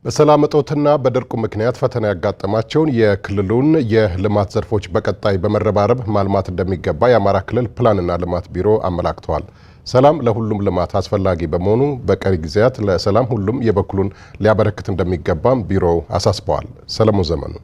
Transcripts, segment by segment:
በሰላም እጦትና በድርቁ ምክንያት ፈተና ያጋጠማቸውን የክልሉን የልማት ዘርፎች በቀጣይ በመረባረብ ማልማት እንደሚገባ የአማራ ክልል ፕላንና ልማት ቢሮ አመላክተዋል። ሰላም ለሁሉም ልማት አስፈላጊ በመሆኑ በቀሪ ጊዜያት ለሰላም ሁሉም የበኩሉን ሊያበረክት እንደሚገባም ቢሮው አሳስበዋል። ሰለሞን ዘመኑ።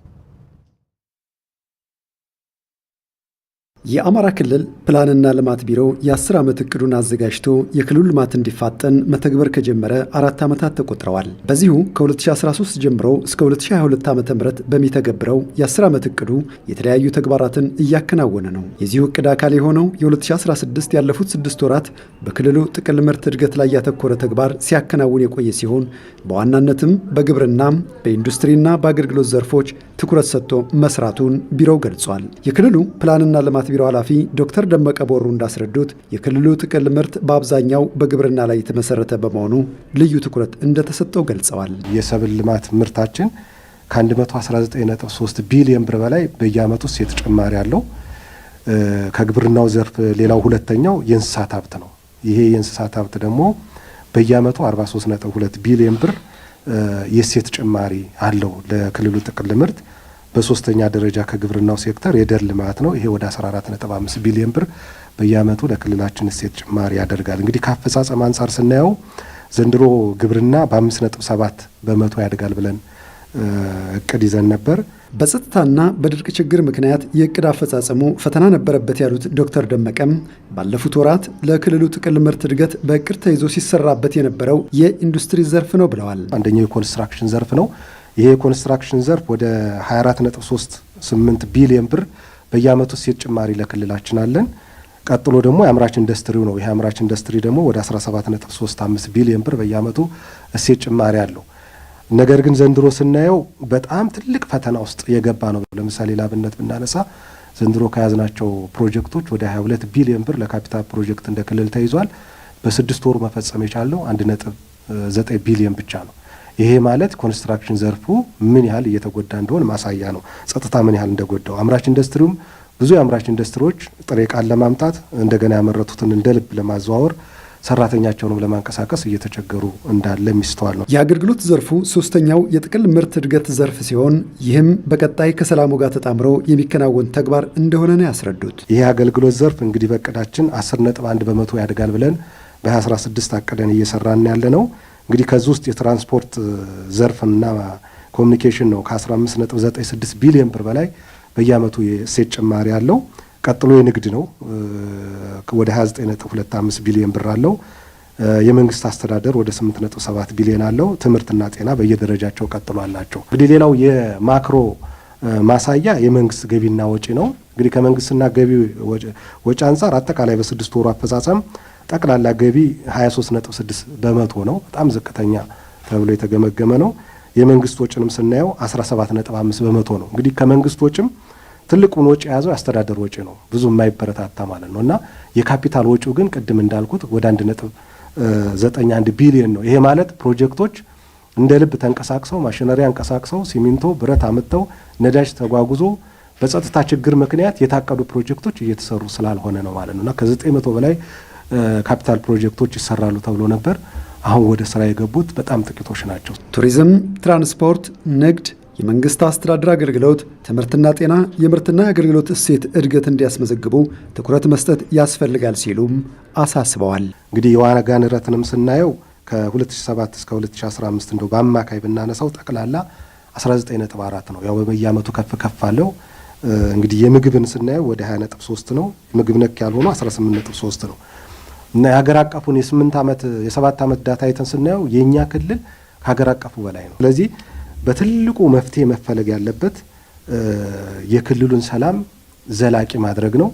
የአማራ ክልል ፕላንና ልማት ቢሮ የ10 ዓመት እቅዱን አዘጋጅቶ የክልሉ ልማት እንዲፋጠን መተግበር ከጀመረ 4 ዓመታት ተቆጥረዋል። በዚሁ ከ2013 ጀምሮ እስከ 2022 ዓ ም በሚተገብረው የ10 ዓመት እቅዱ የተለያዩ ተግባራትን እያከናወነ ነው። የዚሁ እቅድ አካል የሆነው የ2016 ያለፉት 6 ወራት በክልሉ ጥቅል ምርት እድገት ላይ ያተኮረ ተግባር ሲያከናውን የቆየ ሲሆን፣ በዋናነትም በግብርና፣ በኢንዱስትሪና በአገልግሎት ዘርፎች ትኩረት ሰጥቶ መስራቱን ቢሮው ገልጿል። የክልሉ ፕላንና ልማት ቢሮ ኃላፊ ዶክተር ደመቀ ቦሩ እንዳስረዱት፣ የክልሉ ጥቅል ምርት በአብዛኛው በግብርና ላይ የተመሰረተ በመሆኑ ልዩ ትኩረት እንደተሰጠው ገልጸዋል። የሰብል ልማት ምርታችን ከ119.3 ቢሊዮን ብር በላይ በየዓመቱ እሴት ጭማሪ አለው። ከግብርናው ዘርፍ ሌላው ሁለተኛው የእንስሳት ሀብት ነው። ይሄ የእንስሳት ሀብት ደግሞ በየዓመቱ 43.2 ቢሊዮን ብር የእሴት ጭማሪ አለው ለክልሉ ጥቅል ምርት። በሶስተኛ ደረጃ ከግብርናው ሴክተር የደን ልማት ነው። ይሄ ወደ 14.5 ቢሊዮን ብር በየዓመቱ ለክልላችን እሴት ጭማሪ ያደርጋል። እንግዲህ ከአፈጻጸም አንጻር ስናየው ዘንድሮ ግብርና በ5.7% ያድጋል ብለን እቅድ ይዘን ነበር። በጸጥታና በድርቅ ችግር ምክንያት የእቅድ አፈጻጸሙ ፈተና ነበረበት ያሉት ዶክተር ደመቀም፣ ባለፉት ወራት ለክልሉ ጥቅል ምርት እድገት በእቅድ ተይዞ ሲሰራበት የነበረው የኢንዱስትሪ ዘርፍ ነው ብለዋል። አንደኛው የኮንስትራክሽን ዘርፍ ነው። ይሄ የኮንስትራክሽን ዘርፍ ወደ 24.38 ቢሊዮን ብር በየዓመቱ እሴት ጭማሪ ለክልላችን አለን። ቀጥሎ ደግሞ የአምራች ኢንዱስትሪው ነው። ይሄ አምራች ኢንዱስትሪ ደግሞ ወደ 17.35 ቢሊዮን ብር በየዓመቱ እሴት ጭማሪ አለው። ነገር ግን ዘንድሮ ስናየው በጣም ትልቅ ፈተና ውስጥ የገባ ነው። ለምሳሌ ላብነት ብናነሳ ዘንድሮ ከያዝናቸው ፕሮጀክቶች ወደ 22 ቢሊዮን ብር ለካፒታል ፕሮጀክት እንደ ክልል ተይዟል። በ6 ወሩ መፈጸም የቻልነው 1.9 ቢሊዮን ብቻ ነው። ይሄ ማለት ኮንስትራክሽን ዘርፉ ምን ያህል እየተጎዳ እንደሆነ ማሳያ ነው። ጸጥታ ምን ያህል እንደጎዳው። አምራች ኢንዱስትሪውም ብዙ የአምራች ኢንዱስትሪዎች ጥሬ ዕቃን ለማምጣት፣ እንደገና ያመረቱትን እንደ ልብ ለማዘዋወር፣ ሰራተኛቸውንም ለማንቀሳቀስ እየተቸገሩ እንዳለ የሚስተዋል ነው። የአገልግሎት ዘርፉ ሶስተኛው የጥቅል ምርት እድገት ዘርፍ ሲሆን፣ ይህም በቀጣይ ከሰላሙ ጋር ተጣምሮ የሚከናወን ተግባር እንደሆነ ነው ያስረዱት። ይህ የአገልግሎት ዘርፍ እንግዲህ በእቅዳችን 10.1% ያድጋል ብለን በ2016 አቅደን እየሰራን ያለ ነው። እንግዲህ ከዚህ ውስጥ የትራንስፖርት ዘርፍና ኮሚኒኬሽን ነው ከ15.96 ቢሊዮን ብር በላይ በየዓመቱ የእሴት ጭማሪ አለው። ቀጥሎ የንግድ ነው፣ ወደ 29.25 ቢሊዮን ብር አለው። የመንግስት አስተዳደር ወደ 8.7 ቢሊዮን አለው። ትምህርትና ጤና በየደረጃቸው ቀጥሎ አላቸው። እንግዲህ ሌላው የማክሮ ማሳያ የመንግስት ገቢና ወጪ ነው። እንግዲህ ከመንግስትና ገቢ ወጪ አንጻር አጠቃላይ በ6 ወሩ አፈጻጸም ጠቅላላ ገቢ 23.6% ነው። በጣም ዝቅተኛ ተብሎ የተገመገመ ነው። የመንግስት ወጪንም ስናየው 17.5% ነው። እንግዲህ ከመንግስት ወጪም ትልቁን ወጪ የያዘው የአስተዳደር ወጪ ነው፣ ብዙ የማይበረታታ ማለት ነው። እና የካፒታል ወጪው ግን ቅድም እንዳልኩት ወደ 1.91 ቢሊዮን ነው። ይሄ ማለት ፕሮጀክቶች እንደ ልብ ተንቀሳቅሰው፣ ማሽነሪ አንቀሳቅሰው፣ ሲሚንቶ፣ ብረት አምጥተው፣ ነዳጅ ተጓጉዞ በጸጥታ ችግር ምክንያት የታቀዱ ፕሮጀክቶች እየተሰሩ ስላልሆነ ነው ማለት ነው። እና ከ900 በላይ ካፒታል ፕሮጀክቶች ይሰራሉ ተብሎ ነበር። አሁን ወደ ስራ የገቡት በጣም ጥቂቶች ናቸው። ቱሪዝም፣ ትራንስፖርት፣ ንግድ፣ የመንግስት አስተዳደር አገልግሎት፣ ትምህርትና ጤና የምርትና የአገልግሎት እሴት እድገት እንዲያስመዘግቡ ትኩረት መስጠት ያስፈልጋል ሲሉም አሳስበዋል። እንግዲህ የዋጋ ንረትንም ስናየው ከ2007 እስከ 2015 እንደው በአማካይ ብናነሳው ጠቅላላ 19.4 ነው። ያው በየአመቱ ከፍ ከፍ አለው። እንግዲህ የምግብን ስናየው ወደ 20.3 ነው። ምግብ ነክ ያልሆኑ 18.3 ነው። እና የሀገር አቀፉን የ8 ዓመት የ7 ዓመት data አይተን ስናየው የእኛ ክልል ከሀገር አቀፉ በላይ ነው። ስለዚህ በትልቁ መፍትሄ መፈለግ ያለበት የክልሉን ሰላም ዘላቂ ማድረግ ነው።